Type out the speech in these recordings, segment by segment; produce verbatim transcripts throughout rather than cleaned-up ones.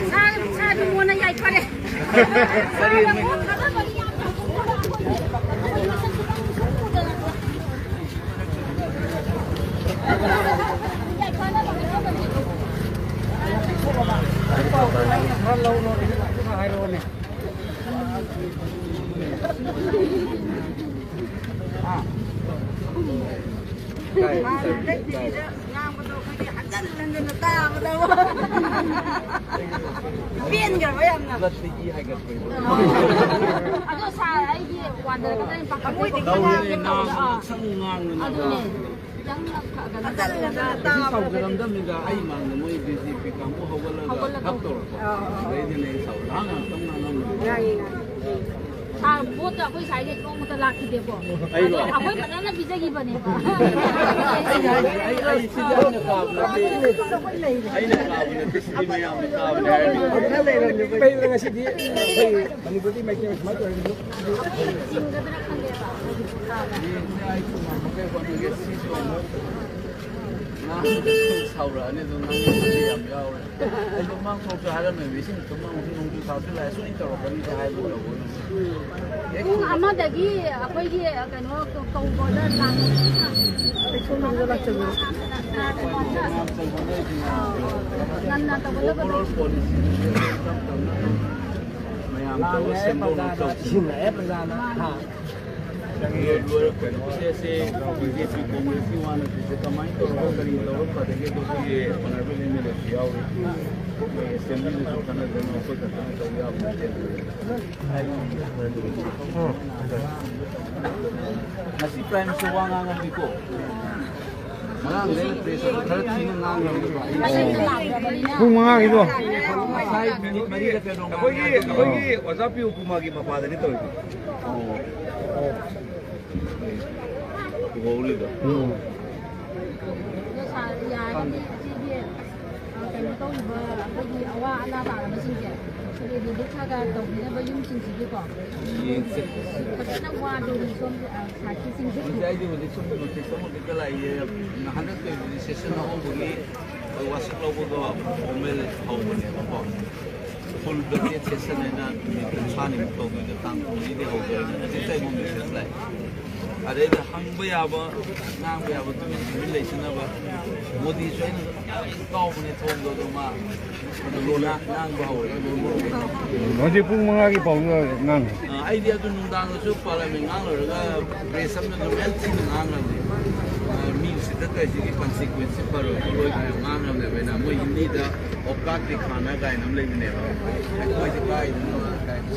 ꯁꯥ, ꯁꯥ ꯅꯨꯡꯉꯣꯟꯅ ꯌꯥꯏꯐꯔꯦ꯫ ꯈꯔ ꯂꯧꯔꯣꯅꯦ, ꯑꯗꯨꯒ ꯍꯥꯏꯔꯛꯑꯣꯅꯦ꯫ ꯍꯥ? ꯇꯥꯏ, ꯇꯥꯏ, ꯇꯥꯏ꯫ ꯉꯥꯡꯕꯗꯣ ꯑꯩꯈꯣꯏꯗꯤ ꯍꯟꯖꯟ ꯍꯟꯖꯟꯅ ꯇꯥꯕꯗ ꯄꯦꯟꯈ꯭ꯔꯕ ꯌꯥꯝꯅ꯫ ꯕ꯭ꯂꯠꯇꯒꯤ ꯍꯥꯏꯒꯠꯄꯩꯗꯣ꯫ ꯑꯗꯣ ꯁꯥꯔ, ꯑꯩꯗꯤ ꯋꯥꯟꯗꯔꯒꯗ꯭ꯔꯥ ꯍꯥꯏꯅ ꯄꯥꯈꯠꯄ꯫ ꯊꯃꯣꯏꯗꯒꯤ ꯇꯧꯔꯤꯅꯦ, ꯉꯥꯡꯕꯗꯣ, ꯉꯥꯡꯕꯗꯣ, ꯑꯥ꯫ ꯁꯛ ꯉꯥꯡꯕꯗꯣ꯫ ꯑꯗꯨꯅꯦ꯫ ꯈꯤꯇꯪ ꯐꯒꯠꯂꯒ ꯍꯟꯖꯟ ꯍꯟꯖꯟꯅ ꯇꯥꯕꯗ꯫ ꯁꯥꯎꯖꯔꯝꯗꯕꯅꯤꯗ, ꯑꯩ ꯃꯥꯡꯗ ꯃꯣꯏ ꯗꯤ ꯁꯤ ꯄꯤ ꯀꯥꯡꯕꯨ ꯍꯧꯒꯠꯂꯒ ꯍꯧꯒꯠꯂꯒ꯫ ꯊꯕꯛ ꯇꯧꯔꯛꯄ꯫ ꯑꯥ, ꯑꯥ, ꯑꯥ꯫ ꯑꯗꯩꯗꯤ ꯑꯩ ꯁꯥꯎ-, ꯉꯥꯡ ꯉꯥꯛꯇꯪ ꯉꯥꯡꯉꯝꯕꯅꯤ꯫ ꯉꯥꯡꯉꯤ, ꯉꯥꯡꯉꯤ꯫ ꯁꯥꯔ, ꯚꯣꯠꯇ ꯑꯩꯈꯣꯏ ꯁ꯭ꯋꯥꯏꯗꯩ ꯅꯣꯡꯃꯇ ꯂꯥꯛꯈꯤꯗꯦꯀꯣ꯫ ꯑꯩꯔꯣ? ꯑꯗꯣ ꯑꯩꯈꯣꯏ ꯐꯖꯅ ꯄꯤꯖꯈꯤꯕꯅꯦꯕ꯫ ꯑꯩ, ꯑꯩ, ꯑꯩ ꯁꯤꯗꯤ ꯑꯩꯅ ꯀꯥꯕ ꯅꯠꯇꯦ꯫ ꯑꯩꯅ ꯀꯥꯕ ꯅꯠꯇꯦ, ꯁꯤꯗꯤ ꯃꯌꯥꯝꯅ ꯀꯥꯕꯅꯦ ꯍꯥꯏꯔꯤꯅꯤ꯫ ꯉꯁꯤꯗꯤ ꯑꯩꯈꯣꯏ ꯃꯅꯤꯄꯨꯔꯒꯤ ꯃꯥꯏꯀꯩ ꯁꯨꯃꯥꯏꯅ ꯇꯧꯔꯦ꯫ ꯆꯤꯡꯒꯗ꯭ꯔꯥ ꯈꯪꯗꯦꯕ꯫ ꯁꯤꯁꯦ ꯑꯩ ꯉꯝꯃꯛꯀꯦ ꯍꯣꯠꯅꯒꯦ, ꯁꯤꯁꯨ ꯑꯃꯨꯛ ꯉꯥꯡꯕꯗ ꯁꯥꯎꯔꯛꯑꯅꯤ, ꯑꯗꯨꯝ ꯉꯥꯡꯅꯤꯡꯕꯗꯤ ꯌꯥꯝ ꯌꯥꯎꯔꯦ꯫ ꯑꯩꯁꯨ ꯃꯃꯥꯡ ꯊꯣꯛꯁꯨ ꯍꯥꯏꯔꯝꯃꯦꯕ, ꯏꯁꯤꯡ ꯇꯨꯝꯃ ꯍꯧꯖꯤꯛ ꯅꯣꯡꯖꯨ ꯊꯥꯁꯨ ꯂꯥꯛꯑꯦ, ꯁꯣꯏꯅ ꯇꯧꯔꯛꯀꯅꯤꯗ ꯍꯥꯏꯕ ꯇꯧꯕꯅꯤ꯫ ꯄꯨꯡ ꯑꯃꯗꯒꯤ ꯑꯩꯈꯣꯏꯒꯤ ꯀꯩꯅꯣ ꯀꯧꯕꯗ ꯂꯥꯛꯄ ꯉꯟꯅ ꯇꯧꯒꯗꯕꯗꯣ꯫ ꯑꯣꯚꯔꯑꯣꯜ ꯄꯣꯂꯤꯁꯤꯁꯦ ꯇꯞ ꯇꯞꯅ ꯑꯗꯨꯝ ꯃꯌꯥꯝ ꯇꯧꯔꯒ ꯁꯦꯝꯗꯣꯛꯅꯕ ꯇꯧꯁꯤ꯫ ꯏꯁꯤꯡ ꯂꯥꯛꯑꯦ ꯄ꯭ꯔꯖꯥꯅ꯫ ꯍꯥ꯫ ꯂꯣꯏꯔꯛꯄꯅꯤ꯫ ꯁꯦ, ꯁꯦ, ꯕꯤ ꯖꯦ ꯄꯤ ꯀꯣꯡꯒ꯭ꯔꯦꯁꯀꯤ ꯋꯥ ꯅꯠꯇꯦ꯫ ꯀꯃꯥꯏꯅ ꯇꯧꯔꯒ ꯀꯔꯤ ꯇꯧꯔꯒ ꯐꯗꯒꯦ? ꯑꯗꯨ ꯑꯩꯈꯣꯏꯒꯤ ꯑꯣꯅꯔꯦꯕꯜ ꯑꯦꯝ ꯑꯦꯜ ꯑꯦꯁꯨ ꯌꯥꯎꯔꯤ꯫ ꯑꯩꯈꯣꯏ ꯑꯦꯁꯦꯝꯕ꯭ꯂꯤꯗꯁꯨ ꯈꯟꯅꯗꯅ ꯑꯩꯈꯣꯏ ꯈꯛꯇꯅ ꯇꯧ ꯌꯥꯕ ꯅꯠꯇꯦ꯫ ꯉꯁꯤ ꯄ꯭ꯔꯥꯏꯝ ꯃꯤꯅꯤꯁꯇꯔ ꯋꯥ ꯉꯥꯡꯉꯝꯃꯤꯀꯣ꯫ ꯉꯔꯥꯡꯗꯩ ꯑꯩꯅ ꯄ꯭ꯔꯦꯁ ꯑꯗꯨ ꯈꯔ ꯊꯤꯅ ꯉꯥꯡꯉꯝꯃꯤꯀꯣ꯫ ꯄꯨꯡ ꯃꯉꯥꯒꯤꯗꯣ꯫ ꯉꯁꯥꯏ ꯃꯤꯅꯤꯠ ꯃꯔꯤꯗ ꯀꯩꯅꯣ ꯉꯥꯡꯉꯦ꯫ ꯑꯩꯈꯣꯏꯒꯤ, ꯑꯩꯈꯣꯏꯒꯤ ꯑꯣꯖꯥ ꯄꯤꯌꯨ ꯀꯨꯃꯥꯔꯒꯤ ꯃꯄꯥꯗꯅꯤ ꯇꯧꯔꯤꯗꯣ꯫ ꯎꯍꯧꯔꯤꯗꯣ꯫ ꯎꯝ꯫ ꯑꯗꯣ ꯁꯥꯔ, ꯌꯥꯔꯒꯗꯤ ꯏꯆꯦꯒꯤ, ꯑ, ꯀꯩꯅꯣ ꯇꯧꯔꯤꯕ ꯑꯩꯈꯣꯏꯒꯤ ꯑꯋꯥ ꯑꯅꯥ ꯇꯥꯔꯕꯁꯤꯡꯁꯦ, ꯑꯩꯈꯣꯏꯒꯤ ꯔꯤꯂꯤꯐ ꯈꯔ ꯈꯔ ꯇꯧꯕꯤꯅꯕ ꯌꯨꯝꯁꯤꯡꯁꯤꯒꯤꯀꯣ꯫ ꯌꯦꯡꯁꯦ꯫ ꯐꯖꯅ ꯋꯥꯗꯣꯔꯤ ꯁꯣꯝꯒꯤ, ꯑ, ꯁꯥꯇ꯭ꯔꯁꯤꯡꯁꯦ꯫ ꯍꯧꯖꯤꯛ ꯑꯩꯗꯤ ꯍꯧꯖꯤꯛ ꯁꯣꯝꯗ ꯅꯣꯇꯤꯁ ꯑꯃꯈꯛꯇ ꯂꯥꯛꯏꯌꯦ꯫ ꯍꯟꯗꯛꯇ ꯔꯦꯖꯤꯁꯇ꯭ꯔꯦꯁꯟ ꯑꯍꯧꯕꯒꯤ ꯋꯥꯁꯛ ꯂꯧꯕꯗꯣ ꯐꯣꯔꯃꯦꯜ ꯍꯧꯕꯅꯦꯕꯀꯣ꯫ ꯐꯨꯜ ꯕ꯭ꯂꯦꯀꯦꯠ ꯁꯦꯁꯟ ꯍꯥꯏꯅ ꯅꯨꯃꯤꯠ ꯀꯨꯟꯊ꯭ꯔꯥꯅꯤꯃꯨꯛ ꯇꯧꯗꯣꯏꯅꯦ, ꯇꯥꯡ ꯀꯨꯟꯃꯔꯤꯗꯒꯤ ꯍꯧꯗꯣꯏꯅꯦ꯫ ꯍꯧꯖꯤꯛ ꯀꯩꯒꯨꯝꯕ ꯁꯦꯁꯟ ꯂꯥꯛꯑꯦ꯫ ꯑꯗꯩꯗ ꯍꯪꯕ ꯌꯥꯕ, ꯉꯥꯡꯕ ꯌꯥꯕ ꯇꯨꯃꯤꯟ ꯇꯨꯃꯤꯟ ꯂꯩꯁꯤꯟꯅꯕ꯫ ꯃꯣꯗꯤꯁꯨ ꯑꯩꯅ ꯌꯥꯝ ꯀꯥꯎꯕꯅꯦ ꯊꯣꯡꯗꯣ, ꯑꯗꯣ ꯃꯥ ꯉꯥꯡꯕ ꯍꯧꯔꯦ꯫ ꯍꯧꯖꯤꯛ ꯄꯨꯡ ꯃꯉꯥꯒꯤ ꯄꯥꯎꯗ ꯉꯥꯡꯉꯤ꯫ ꯑ, ꯑꯩꯗꯤ ꯑꯗꯨ ꯅꯨꯡꯗꯥꯡꯗꯁꯨ ꯄꯥꯔꯂꯤꯌꯥꯃꯦꯟ ꯉꯥꯡꯂꯨꯔꯒ ꯄ꯭ꯔꯦꯁ ꯑꯃꯅ ꯑꯗꯨꯝ ꯌꯥꯝ ꯊꯤꯅ ꯉꯥꯡꯉꯕꯅꯦ꯫ ꯑ, ꯃꯤ ꯎꯁꯤꯠꯇ ꯇꯧꯔꯤꯁꯤꯒꯤ ꯀꯟꯁꯤꯀ꯭ꯋꯦꯟꯁꯁꯤ ꯐꯔꯣꯏ ꯈꯣꯠꯂꯣꯏ ꯀꯥꯏꯅ ꯉꯥꯡꯉꯕꯅꯦꯕ ꯑꯩꯅ꯫ ꯃꯣꯏ ꯍꯤꯟꯗꯤꯗ "ꯑꯣꯀꯥꯠ ꯗꯤꯈꯥꯅꯥ" ꯀꯥꯏꯅ ꯑꯃ ꯂꯩꯕꯅꯦꯕ꯫ ꯑꯩꯈꯣꯏꯗꯤ ꯀꯥꯏꯗꯅꯣ ꯀꯥꯏꯅ꯫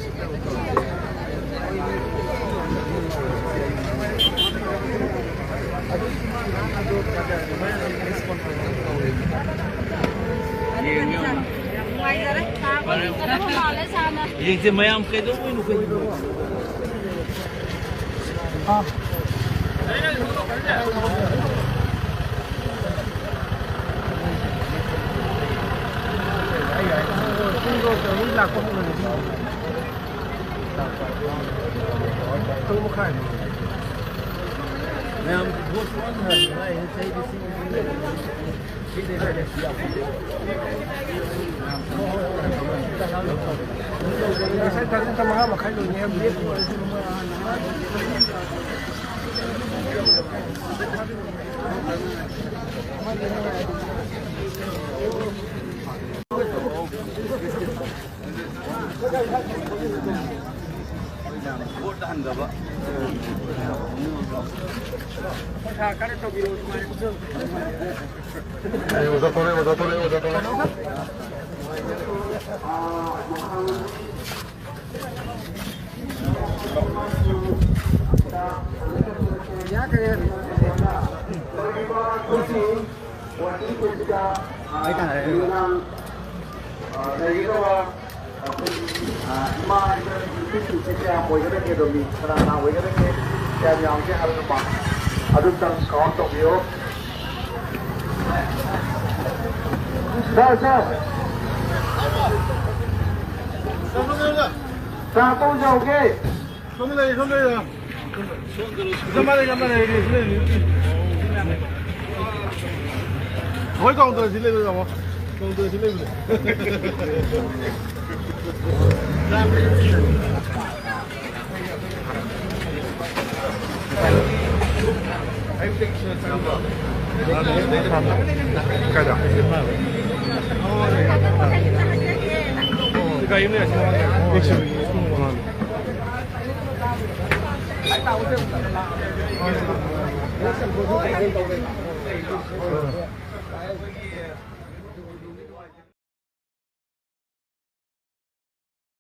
ꯌꯦꯡꯉꯦ꯫ ꯅꯨꯡꯉꯥꯏꯖꯔꯦ꯫ ꯁꯥꯔ, ꯑꯩꯈꯣꯏ ꯀꯩꯅꯣ ꯃꯥꯜꯂꯦ, ꯁꯥꯔꯅ꯫ ꯌꯦꯡꯁꯦ ꯃꯌꯥꯝ ꯀꯩꯗꯧꯕꯩꯅꯣ ꯀꯩꯅꯣ꯫ ꯇꯔꯨꯛ ꯃꯈꯥꯏ꯫ ꯃꯌꯥꯝ ꯚꯣꯠ ꯁꯨꯍꯟꯈ꯭ꯔꯕꯅꯤꯅ ꯑꯩ ꯆꯍꯤꯗꯤ ꯁꯤ ꯉꯁꯥꯏ ꯇꯔꯨꯛꯇ ꯃꯉꯥ ꯃꯈꯥꯏ ꯂꯣꯏꯅꯤ ꯍꯥꯏꯕꯗꯨꯗꯤ꯫ ꯚꯣꯠ ꯍꯟꯗꯕ꯫ ꯑꯩ ꯑꯣꯖꯥ ꯊꯣꯛꯂꯛꯑꯦ, ꯑꯣꯖꯥ ꯊꯣꯛꯂꯛꯑꯦ, ꯑꯣꯖꯥ ꯊꯣꯛꯂꯛꯑꯦ꯫ ꯂꯩꯒꯗꯕ ꯑꯩꯈꯣꯏꯒꯤ, ꯑ, ꯏꯃꯥ ꯍꯥꯏꯕ ꯅꯨꯄꯤꯁꯤꯡꯁꯦ ꯀꯌꯥꯝ ꯑꯣꯏꯒꯗꯒꯦ, ꯑꯗꯣ ꯃꯤ ꯀꯅꯥ ꯀꯅꯥ ꯑꯣꯏꯒꯗꯒꯦ, ꯀꯌꯥꯝ ꯌꯥꯝꯒꯦ ꯍꯥꯏꯕꯗꯨꯃ ꯑꯗꯨꯝꯇꯪ ꯀꯥꯎꯟ ꯇꯧꯕꯤꯌꯨ꯫ ꯁꯥꯔ, ꯁꯥꯔ꯫ ꯆꯥ ꯇꯧꯖꯍꯧꯒꯦ꯫ ꯁꯣꯝꯗ ꯂꯩ, ꯁꯣꯝꯗ ꯂꯩ꯫ ꯁꯣꯝꯗ ꯂꯩ, ꯁꯣꯝꯗ ꯂꯩ꯫ ꯍꯣꯏ, ꯀꯥꯎꯟꯇꯔꯁꯤ ꯂꯩꯕ꯭ꯔꯣ, ꯌꯦꯡꯉꯣ꯫ ꯀꯥꯎꯟꯇꯔꯁꯤ ꯂꯩꯕ꯭ꯔꯣ? ꯀꯥꯏꯗ?